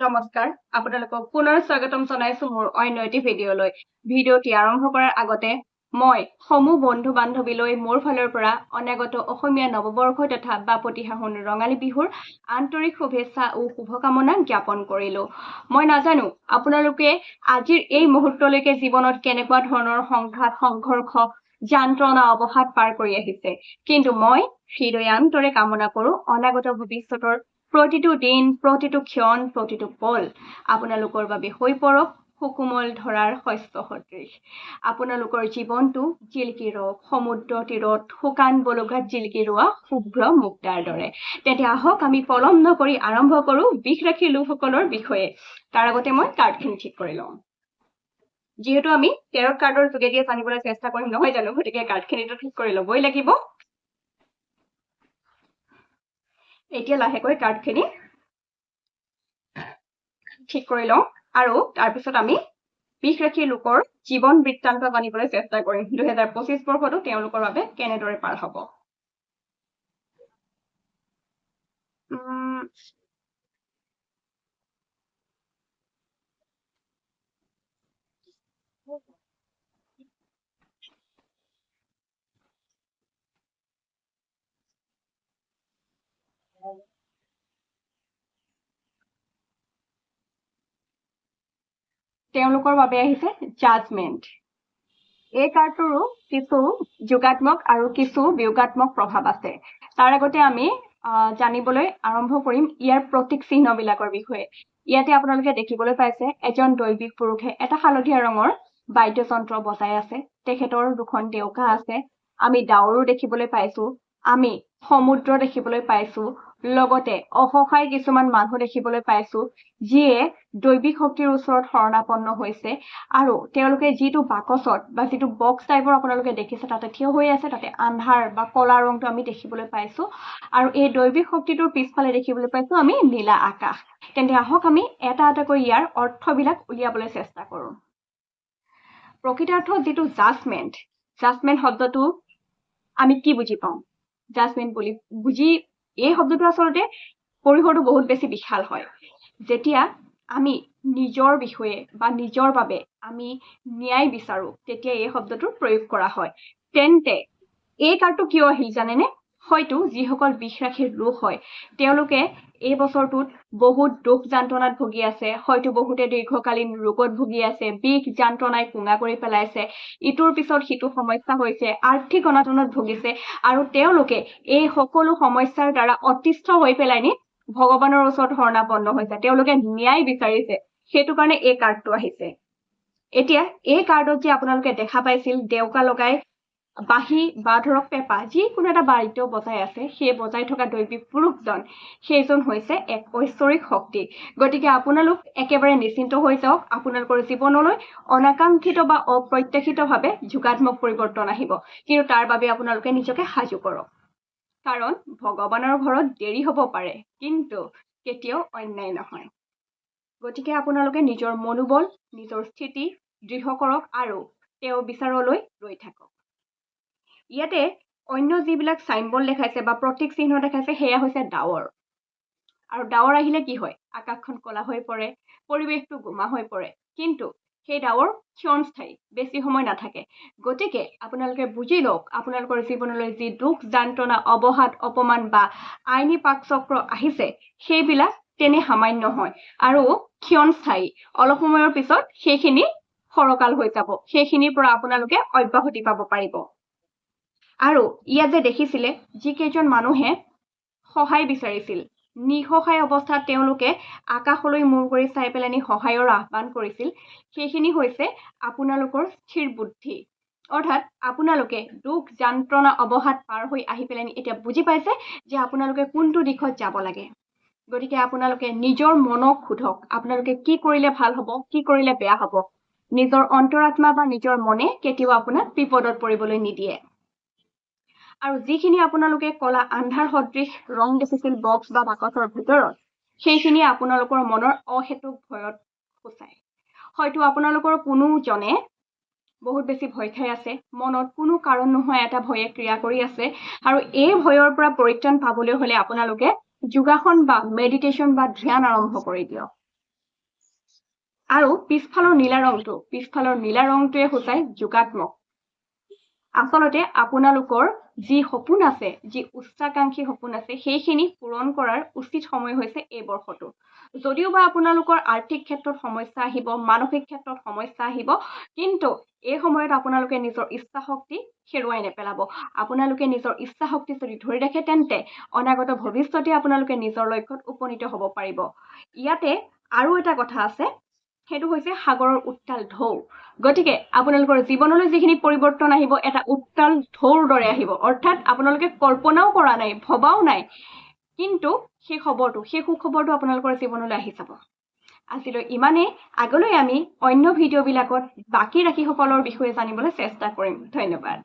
নমস্কাৰ, আপোনালোকক পুনৰ স্বাগতম জনাইছো মোৰ অন্য এটি ভিডিঅ'লৈ। ভিডিঅ'টি আৰম্ভ কৰাৰ আগতে মই সমূহ বন্ধু বান্ধৱীলৈ মোৰ ফালৰ পৰা অনাগত অসমীয়া নৱবৰ্ষ তথা বাপতি সাহোন ৰঙালী বিহুৰ আন্তৰিক শুভেচ্ছা ও শুভকামনা জ্ঞাপন কৰিলো। মই নাজানো আপোনালোকে আজিৰ এই মুহূৰ্তলৈকে জীৱনত কেনেকুৱা ধৰণৰ সংঘাত, সংঘৰ্ষ, যন্ত্ৰণা, অৱসাদ পাৰ কৰি আহিছে, কিন্তু মই হৃদয়ান্তৰে কামনা কৰো অনাগত ভৱিষ্যতৰ প্ৰতিটো দিন, প্ৰতিটো ক্ষণ, প্ৰতিটো পল আপোনালোকৰ বাবে হৈ পৰক সুকোমল ধৰাৰ শস্য সদৃশ। আপোনালোকৰ জীৱনটো জিলিকি ৰওক সমুদ্ৰ তীৰত শুকান বলুকাত জিলিকি ৰোৱা শুভ্ৰ মুক্তাৰ দৰে। তেন্তে আহক আমি পলম নকৰি আৰম্ভ কৰোঁ বৃষ ৰাশিৰ লোকসকলৰ বিষয়ে। তাৰ আগতে মই কাৰ্ডখিনি ঠিক কৰি লওঁ, যিহেতু আমি টেৰট কাৰ্ডৰ যোগেদিয়ে জানিবলৈ চেষ্টা কৰিম নহয় জানো, গতিকে কাৰ্ডখিনিতো ঠিক কৰি ল'বই লাগিব। এতিয়া লাহেকৈ কাৰ্ডখিনি ঠিক কৰি লওঁ আৰু তাৰপিছত আমি বৃষ ৰাশিৰ লোকৰ জীৱন বৃত্তান্ত জানিবলৈ চেষ্টা কৰিম। 2025 বৰ্ষটো তেওঁলোকৰ বাবে কেনেদৰে পাৰ হ'ব। তেওঁলোকৰ বাবে আহিছে জাজমেণ্ট। এই কাৰ্ডটোৰো কিছু যোগাত্মক আৰু কিছু বিয়োগাত্মক প্ৰভাৱ আছে। তাৰ আগতে আমি জানিবলৈ আৰম্ভ কৰিম ইয়াৰ প্ৰতীক চিহ্নবিলাকৰ বিষয়ে। ইয়াতে আপোনালোকে দেখিবলৈ পাইছে এজন দৈবিক পুৰুষে এটা হালধীয়া ৰঙৰ বাদ্যযন্ত্ৰ বজাই আছে, তেখেতৰ দুখন ডেউকা আছে। আমি ডাৱৰো দেখিবলৈ পাইছো, আমি সমুদ্ৰ দেখিবলৈ পাইছো, লগতে অসহায় কিছুমান মানুহ দেখিবলৈ পাইছো যিয়ে দৈবিক শক্তিৰ ওচৰত শৰণাপন্ন হৈছে আৰু তেওঁলোকে যিটো বাকচত বা যিটো বক্স টাইপৰ আপোনালোকে দেখিছে তাতে থিয় হৈ আছে, তাতে আন্ধাৰ বা কলা ৰংটো আমি দেখিবলৈ পাইছো আৰু এই দৈবিক শক্তিটোৰ পিছফালে দেখিবলৈ পাইছো আমি নীলা আকাশ। তেন্তে আহক আমি এটা এটাকৈ ইয়াৰ অৰ্থবিলাক উলিয়াবলৈ চেষ্টা কৰো। প্ৰকৃতাৰ্থত যিটো জাজমেণ্ট, জাজমেণ্ট শব্দটো আমি কি বুজি পাওঁ? জাজমেণ্ট বুলি বুজি এই শব্দটো আচলতে পৰিসৰটো বহুত বেছি বিশাল হয়। যেতিয়া আমি নিজৰ বিষয়ে বা নিজৰ বাবে আমি ন্যায় বিচাৰো তেতিয়া এই শব্দটোৰ প্ৰয়োগ কৰা হয়। তেন্তে এই কাৰ্ডটো কিয় আহিল জানেনে? হয়তো যিসকল বৃষ ৰাশিৰ লোক হয় তেওঁলোকে এই বছৰটোত বহুত দুখ যন্ত্ৰণাত ভুগি আছে, হয়তো বহুতে দীৰ্ঘকালীন ৰোগত ভুগি আছে, বিষ যন্ত্ৰণাই কোঙা কৰি পেলাইছে, ইটোৰ পিছত সিটো সমস্যা হৈছে, আৰ্থিক অনাটনত ভুগিছে আৰু তেওঁলোকে এই সকলো সমস্যাৰ দ্বাৰা অতিষ্ঠ হৈ পেলাই নি ভগৱানৰ ওচৰত শৰণাপন্ন হৈছে, তেওঁলোকে ন্যায় বিচাৰিছে, সেইটো কাৰণে এই কাৰ্ডটো আহিছে। এতিয়া এই কাৰ্ডত যে আপোনালোকে দেখা পাইছিল ডেউকা লগাই বাঁহী বা ধৰক পেঁপা যিকোনো এটা বাদ্য বজাই আছে, সেই বজাই থকা দৈবিক পুৰুষজন সেইজন হৈছে এক ঐশ্বৰিক শক্তি। গতিকে আপোনালোক একেবাৰে নিশ্চিন্ত হৈ যাওক, আপোনালোকৰ জীৱনলৈ অনাকাংক্ষিত বা অপ্ৰত্যাশিতভাৱে যোগাত্মক পৰিৱৰ্তন আহিব, কিন্তু তাৰ বাবে আপোনালোকে নিজকে সাজু কৰক, কাৰণ ভগৱানৰ ঘৰত দেৰি হ'ব পাৰে কিন্তু কেতিয়াও অন্যায় নহয়। গতিকে আপোনালোকে নিজৰ মনোবল, নিজৰ স্থিতি দৃঢ় কৰক আৰু তেওঁ বিচাৰলৈ ৰৈ থাকক। ইয়াতে অন্য যিবিলাক চাইনবল দেখাইছে বা প্ৰতীক চিহ্ন দেখাইছে সেয়া হৈছে ডাৱৰ, আৰু ডাৱৰ আহিলে কি হয়, আকাশখন কলা হৈ পৰে, পৰিৱেশটো গোমা হৈ পৰে, কিন্তু সেই ডাৱৰ ক্ষণস্থায়ী, বেছি সময় নাথাকে। গতিকে আপোনালোকে বুজি লওক আপোনালোকৰ জীৱনলৈ যি দুখ যন্ত্ৰণা, অৱসাদ, অপমান বা আইনী পাকচক্ৰ আহিছে সেইবিলাক তেনে সামান্য হয় আৰু ক্ষণস্থায়ী, অলপ সময়ৰ পিছত সেইখিনি সৰকাল হৈ যাব, সেইখিনিৰ পৰা আপোনালোকে অব্যাহতি পাব পাৰিব। আৰু ইয়াত যে দেখিছিলে যিকেইজন মানুহে সহায় বিচাৰিছিল, নিঃসহায় অৱস্থাত তেওঁলোকে আকাশলৈ মূৰ কৰি চাই পেলানি সহায়ৰ আহ্বান কৰিছিল, সেইখিনি হৈছে আপোনালোকৰ স্থিৰ বুদ্ধি। অৰ্থাৎ আপোনালোকে দুখ যন্ত্ৰণা, অৱসাদ পাৰ হৈ আহি পেলানি এতিয়া বুজি পাইছে যে আপোনালোকে কোনটো দিশত যাব লাগে। গতিকে আপোনালোকে নিজৰ মনক সোধক আপোনালোকে কি কৰিলে ভাল হ'ব, কি কৰিলে বেয়া হ'ব। নিজৰ অন্তৰাত্মা বা নিজৰ মনে কেতিয়াও আপোনাক বিপদত পৰিবলৈ নিদিয়ে। আৰু যিখিনি আপোনালোকে কলা আন্ধাৰ সদৃশ ৰং দেখিছিল বক্স বা বাকচৰ ভিতৰত, সেইখিনি আপোনালোকৰ মনৰ অহেতুক ভয়ত সূচায়। হয়তো আপোনালোকৰ কোনোজনে বহুত বেছি ভয় খাই আছে, মনত কোনো কাৰণ নোহোৱা এটা ভয়ে ক্ৰিয়া কৰি আছে আৰু এই ভয়ৰ পৰা পৰিত্ৰাণ পাবলৈ হ'লে আপোনালোকে যোগাসন বা মেডিটেশ্যন বা ধ্যান আৰম্ভ কৰি দিয়ক। আৰু পিছফালৰ নীলা ৰংটো, পিছফালৰ নীলা ৰংটোৱে সূচায় যোগাত্মক। আচলতে আপোনালোকৰ যি সপোন আছে, যি উচ্চাকাংক্ষী সপোন আছে, সেইখিনি পূৰণ কৰাৰ উচিত সময় হৈছে এই বৰ্ষটো। যদিওবা আপোনালোকৰ আৰ্থিক ক্ষেত্ৰত সমস্যা আহিব, মানসিক ক্ষেত্ৰত সমস্যা আহিব, কিন্তু এই সময়ত আপোনালোকে নিজৰ ইচ্ছা শক্তি হেৰুৱাই নেপেলাব। আপোনালোকে নিজৰ ইচ্ছা শক্তি যদি ধৰি ৰাখে, তেন্তে অনাগত ভৱিষ্যতে আপোনালোকে নিজৰ লক্ষ্যত উপনীত হ'ব পাৰিব। ইয়াতে আৰু এটা কথা আছে, সেইটো হৈছে সাগৰৰ উত্তাল ঢৌ। গতিকে আপোনালোকৰ জীৱনলৈ যিখিনি পৰিৱৰ্তন আহিব, এটা উত্তাল ঢৌৰ দৰে আহিব। অৰ্থাৎ আপোনালোকে কল্পনাও কৰা নাই, ভবাও নাই, কিন্তু সেই খবৰটো, সেই সুখবৰটো আপোনালোকৰ জীৱনলৈ আহি যাব। আজিলৈ ইমানেই। আগলৈ আমি অন্য ভিডিঅ'বিলাকত বাকী ৰাশিসকলৰ বিষয়ে জানিবলৈ চেষ্টা কৰিম। ধন্যবাদ।